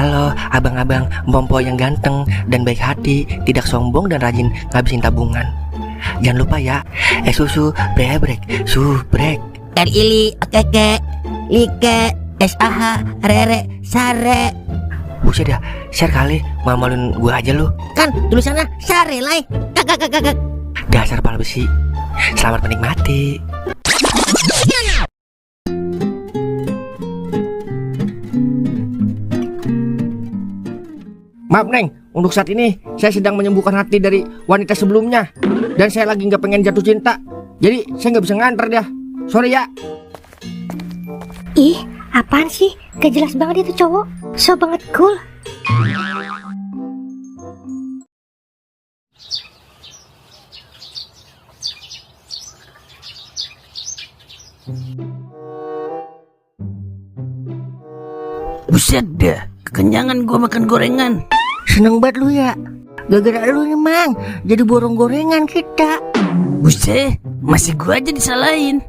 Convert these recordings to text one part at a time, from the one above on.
Halo abang-abang Mpompo yang ganteng dan baik hati, tidak sombong dan rajin ngabisin tabungan. Jangan lupa ya, susu brebrek, subrek. Ili, keke, like, SAH, rere, sare. Buset dah, share kali, malu-maluin gua aja lu. Kan tulisannya sare lai. Kakak. Dasar pala besi. Selamat menikmati. Maaf Neng, untuk saat ini saya sedang menyembuhkan hati dari wanita sebelumnya. Dan saya lagi nggak pengen jatuh cinta. Jadi saya nggak bisa nganter dah. Sorry ya. Ih, apaan sih? Gak jelas banget itu cowok. So banget cool. Buset dah, kekenyangan gua makan gorengan. Seneng banget lu ya. Gara-gara lu nih Mang, jadi borong gorengan kita. Buset, masih gua aja disalahin.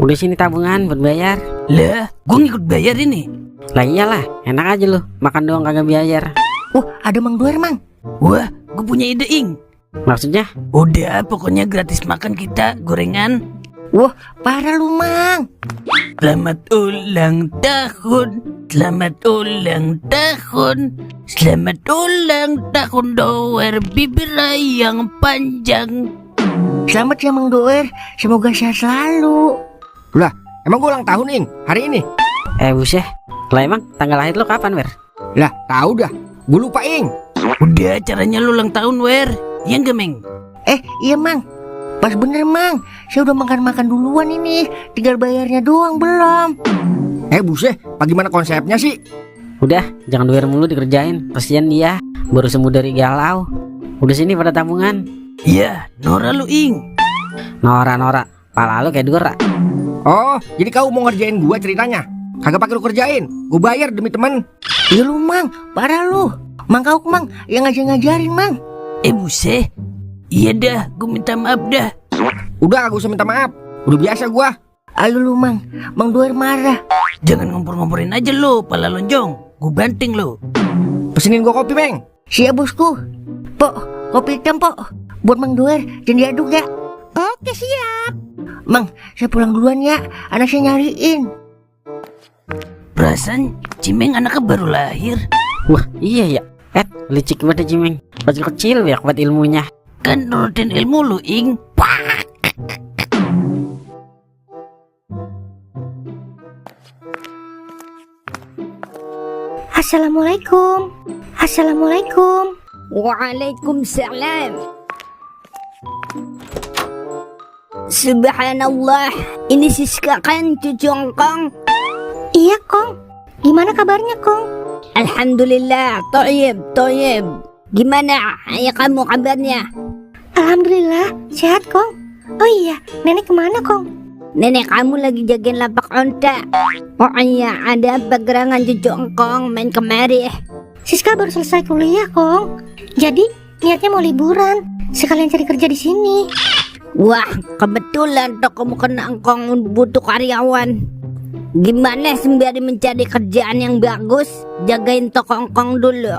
Udah sini tabungan buat bayar. Lah, gua ngikut bayar ini. Lah iyalah, enak aja lu, makan doang kagak bayar. Ada Mang Doer Mang. Wah, gua punya ide ing. Maksudnya? Udah, pokoknya gratis makan kita gorengan. Wah, parah lu Mang. Selamat ulang tahun, selamat ulang tahun, selamat ulang tahun Doer bibir yang panjang. Selamat ya Mang Doer, semoga sehat selalu. Lah, emang gua ulang tahun Ing, hari ini? Buset. Lah emang tanggal lahir lu kapan, Wer? Lah, tahu dah. Gua lupa Ing. Udah, caranya lu ulang tahun, Wer. Iya nggak, Meng? Iya Mang. Pas bener Mang, saya udah makan duluan ini. Tinggal bayarnya doang belum. Buset, bagaimana konsepnya sih? Udah, jangan doer mulu dikerjain. Kasian dia, baru sembuh dari galau. Udah sini pada tabungan. Iya, Nora lu Ing. Nora, pala lu kayak Dora. Oh, jadi kau mau ngerjain gua ceritanya? Kagak pakai lu kerjain, gua bayar demi temen. Iya lu Mang, parah lu. Mang kau Mang, yang ngajarin Mang. Buset. Iya dah, gue minta maaf dah. Udah, gak usah minta maaf. Udah biasa gua. Ayo lu Mang, Mang Doer marah. Jangan ngompor-ngomporin aja lo, pala lonjong. Gue banting lo. Pesenin gua kopi Meng. Siap bosku. Pok, kopi hitam Pok. Buat Mang Doer, jangan diaduk ya. Oke siap. Mang, saya pulang duluan ya. Anak saya nyariin. Perasaan Cimeng anaknya baru lahir. Wah, iya ya. Licik banget Cimeng. Pas kecil ya kuat ilmunya. Kan nurutin ilmu lu Ing. Assalamualaikum. Assalamualaikum. Waalaikumsalam. Subhanallah, ini Siska kan cucu Kong? Iya Kong. Gimana kabarnya Kong? Alhamdulillah, toyib. Gimana ayah kamu kabarnya? Alhamdulillah, sehat Kong. Oh iya, nenek kemana Kong? Nenek kamu lagi jagain lapak onta. Oh iya, ada apa gerangan cucu Kong main kemari? Siska baru selesai kuliah Kong. Jadi niatnya mau liburan, sekalian cari kerja di sini. Wah, kebetulan tokomu kena Kong butuh karyawan. Gimana sembari mencari kerjaan yang bagus, jagain toko Kong dulu.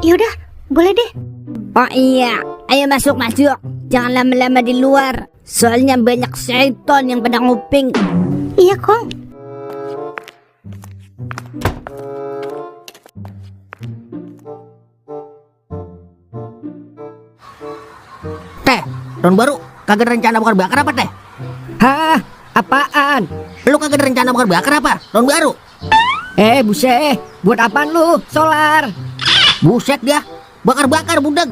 Yaudah, boleh deh. Oh iya, ayo masuk. Jangan lama-lama di luar. Soalnya banyak setan yang pada nguping. Iya Kong. Teh, tahun baru kagak ada rencana bakar apa Teh? Hah? Apaan? Lu kagak ada rencana bakar apa? Tahun baru? Buset, buat apaan lu? Solar. Buset dia, bakar budeg.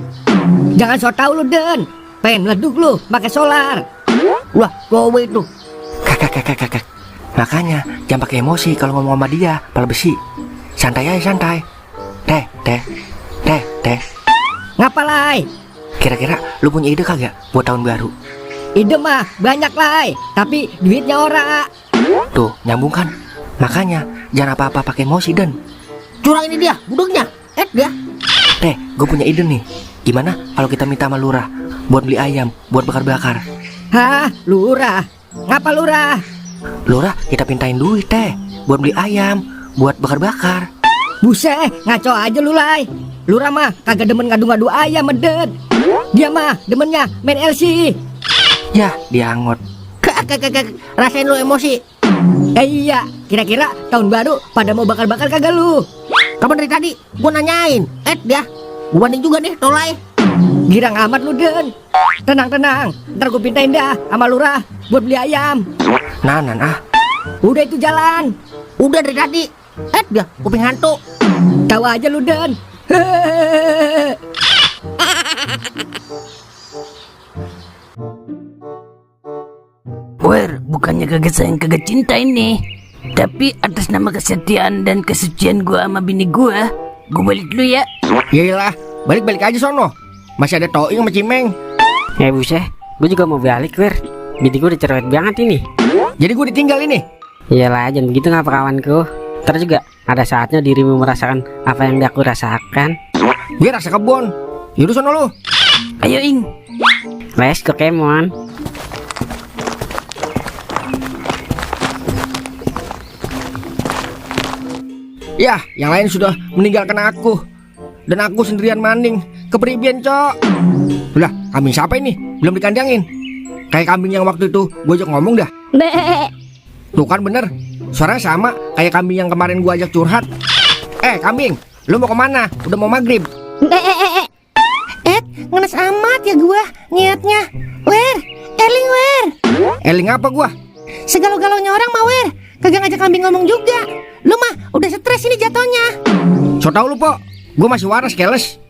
Jangan so tau lu Den. Pengen leduk lu pakai solar. Wah, gowe itu. Kakak. Makanya jangan pakai emosi kalau ngomong sama dia, pala besi. Santai aja, santai. Teh. Ngapalai? Kira-kira lu punya ide kagak buat tahun baru? Ide mah banyak lai, tapi duitnya ora. Tuh, nyambung kan? Makanya jangan apa-apa pakai emosi Den. Curang ini dia, budegnya. Dia. Teh, gue punya ide nih. Gimana kalau kita minta sama lurah buat beli ayam, buat bakar-bakar? Hah, lurah? Ngapa lurah? Lurah kita pintain duit Teh buat beli ayam, buat bakar-bakar. Buset, ngaco aja lu Lai. Lu Rama kagak demen ngadu-ngadu ayam medet. Dia mah demennya main LC. Ya, diangot. Rasain lu emosi. Iya, kira-kira tahun baru pada mau bakar-bakar kagak lu? Kapan dari tadi gua nanyain. Dia gua banding juga nih tolai. Girang amat lu Den. Tenang, ntar gua pindahin dah sama lurah buat beli ayam. Nanan ah. Udah itu jalan. Udah dari tadi. Dia kuping hantu. Tahu aja lu Den. Wer, bukannya kagak sayang kagak cinta ini. Tapi atas nama kesetiaan dan kesucian gua sama bini gua balik dulu ya. Yaelah, balik-balik aja sono. Masih ada Toing sama Cimeng. Buset, gue juga mau balik Wer. Bini gue udah cerewet banget ini. Jadi gue ditinggal ini. Iyalah, jangan begitu ngapa kawanku. Ntar juga ada saatnya dirimu merasakan apa yang aku rasakan. Biar rasa kebun. Yaudah sono lu. Ayo Ing. Let's go Kemon. Ya, yang lain sudah meninggalkan aku. Dan aku sendirian maning. Kepribian, Cok. Udah, kambing siapa ini? Belum dikandangin. Kayak kambing yang waktu itu gue ajak ngomong dah. Tuh kan bener. Suaranya sama kayak kambing yang kemarin gue ajak curhat. Kambing, lu mau kemana? Udah mau maghrib. Ngenes amat ya gua niatnya. Wer, Eling Wer. Eling apa gua? Segalau-galaunya orang mah Wer. Kagak ngajak kambing ngomong juga. Lu mah udah stres ini jatuhnya. So tau lu, Po. Gua masih waras, keles.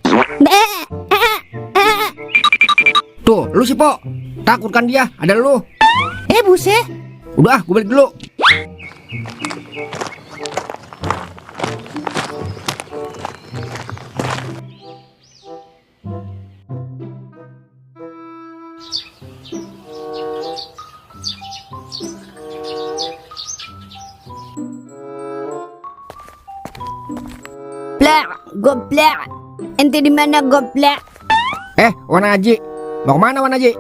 Tuh, lu sih, Po. Takut kan dia, ada lu. Buset. Udah, gue balik dulu. Plak, goblak. Ente di mana goblak? Wan Haji. Mau kemana Wan Haji?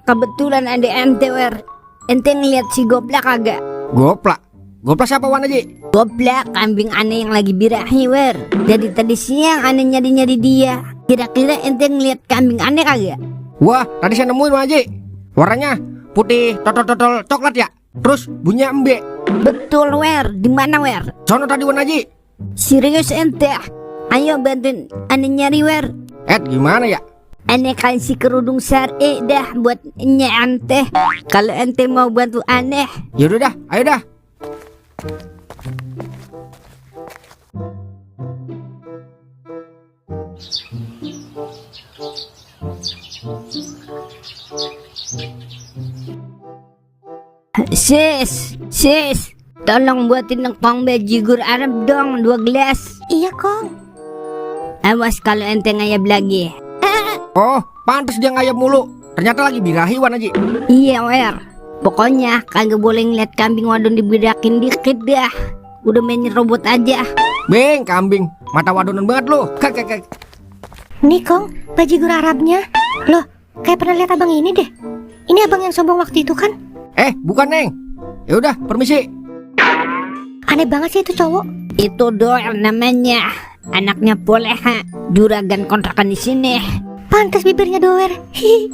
Kebetulan ada ente Wer. Ente ngeliat si goblak kagak? Goplak. Goplak siapa Wan Haji? Goblak, kambing aneh yang lagi birahi Wer. Jadi tadi siang aneh nyari-nyari dia. Kira-kira ente ngeliat kambing aneh kagak? Wah, tadi saya nemuin Wan Haji. Warnanya putih totol-totol coklat ya. Terus bunyinya embe. Betul Wer, di mana Wer? Sono tadi Wan Haji. Serius ente? Ayo bantuin aneh nyari Wer. Gimana ya? Aneh kasih kerudung syar'i dah buat ente. Kalau ente mau bantu aneh. Yaudah dah, ayo dah. Sis, tolong buatin nengkong bajigur Arab dong 2 gelas. Iya Kong. Awas kalau ente ngayap lagi. Oh, pantas dia ngayap mulu. Ternyata lagi birahi Wan Haji. Iya Wer. Pokoknya kagak boleh ngeliat kambing wadon dibirakin dikit dah. Udah main robot aja. Beng, kambing. Mata wadonan banget lu. Nih Kong, bajigur Arabnya. Loh, kayak pernah lihat abang ini deh. Ini abang yang sombong waktu itu kan? Bukan Neng. Ya udah, permisi. Aneh banget sih itu cowok. Itu Doel namanya. Anaknya Poleha, juragan kontrakan di sini. Pantas bibirnya doer. Hihi.